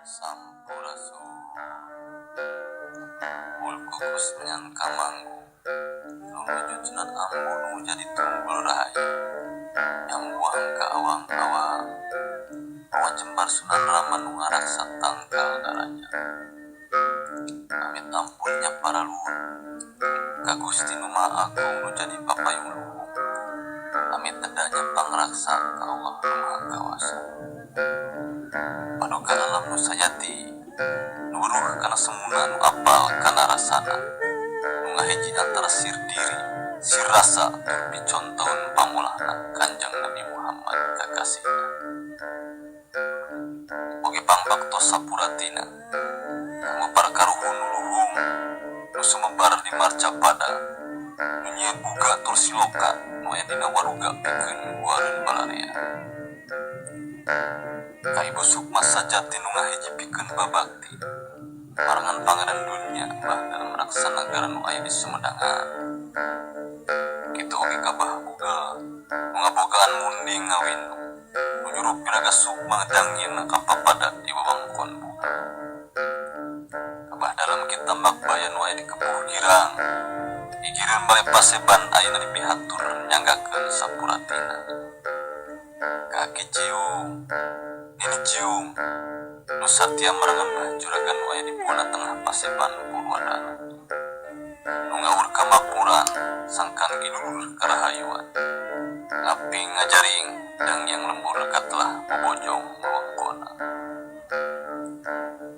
Sampurasun. Kukus menyan kamanggung lumuju Sunan Ambu nu jadi tunggul rahayu nyambuang ka awang-awang mawa jembar Sunan Rama nu ngaraksa tangkal darajat. Amit ampun nya paraluhur ka Gusti nu Maha Agung nu jadi papayung luhung. Amit tedanya pangraksa ka Allah nu Maha Kawasa. Paduka alam nu sajati nu weruh kana semuna nu apal kana rasana nu ngahiji antara sir diri sir rasa tur picontoeun pamulahna Kanjeng Nabi Muhammad kakasihna. Oge pangbaktos sapuratina kanggo para karuhun nu luhung nu sumebar di marcapada nu nyieun uga tur siloka nu aya dina waruga pikeun guareun balarea. Ka Ibu Sukma sajati nu ngahiji pikeun babakti marengan Pangeran Dunya Bah Dalem Raksanagara nu aya di Sumedangan. Kitu oge ka Bah Bugel nu ngabogaan munding ngawindu nu nyurup piraga sukma danggina ka papada di wewengkon bumi. Ka Bah Dalem Ki Tambakbaya nu aya di Kepuh Girang gigireun bale paseban ayeuna dipihatur nyanggakeun sapuratina. Ka Aki Ciung, Nini Ciung nu satia marengan Bah Juragan nu aya di Buana Tengah Paseban Purwadana nu ngawur kamakmuran sangkan gidulur karahayuan ngaping ngajaring dangyang lembur katelah bobojong wewengkonna.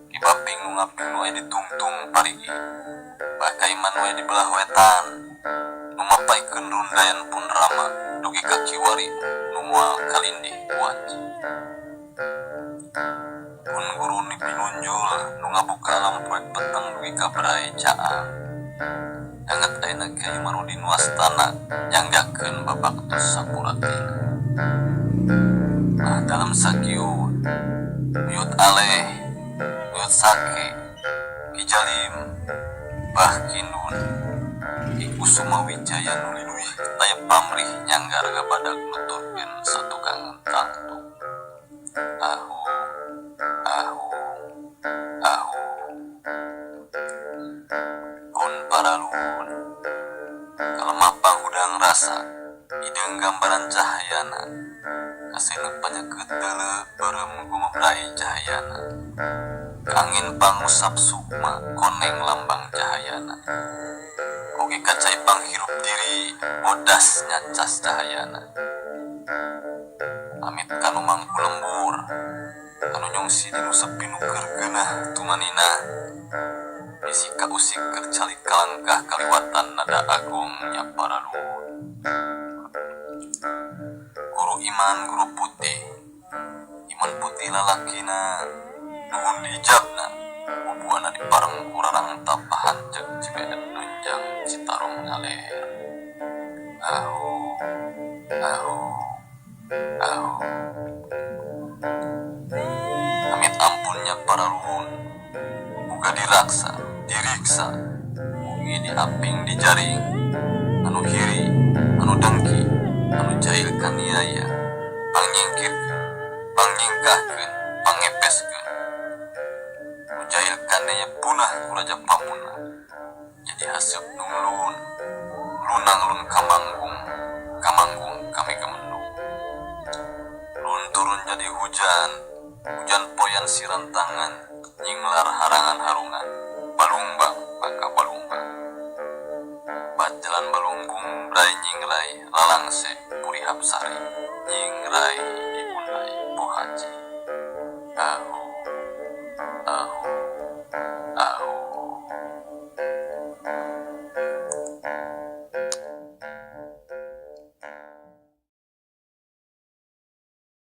Ki Baping nu ngaping nu aya di tungtung parigi, Bah Kaiman nu aya di belah wetan nu mapaikeun rundayan pun rama dugi ka kiwari nu moal kalindih ku wanci. Pun guru ni pinunjul nu ngabuka alam poek peteng dugi ka brai caang danget ayeuna Kiai Marudin wastana nyanggakeun babaktos sapuratina. Bah Dalem Sakiun, Buyut Aleh, Buyut Sake, Ki Jalim, Bah Kindun, Ki Kusuma Wijaya nu liluih taya pamrih nyanggar gabadag nuturkeun satukangan tangtu. Ahu, ahu, ahu. Pun paraluhun kalemah panghudang rasa hideung gambaran cahayana kaseuneu panyekeut deuleu beureum gumebrai cahayana ka angin pangusap sukma koneng lambang cahayana oge ka cai panghirup diri bodas nyacas cahayana. Amit kanu mangku lembur anu nyungsi dinu sepi nu keur geunah tumaninah bisi kausik keur calik kalangkah kaliwatan nada agung nya paraluhun. Guru iman guru putih iman putih lalakina nuhun diijabna bubuana dipareng ku rarangtap hanceg Cibeet nunjang Citarum ngaler. Ahu, ahu, ahu. Amit ampun nya paraluhun uga diraksa diriksa ugi diaping dijaring anu hiri anu dengki anu jahil kaniaya pangnyingkirkeun pangnyingkahkeun pangepeskeun nu jahil kaniaya punah ku raja pamunah jadi haseup nu ngelun lunang lun kamanggung kamanggung kami gemendung lun turun jadi hujan hujan poyan sirantangan nyinglar harangan harungan balungbang maka balungbang bat jalan balunggung brai nyingrai lalangse puri hapsari nyingrai.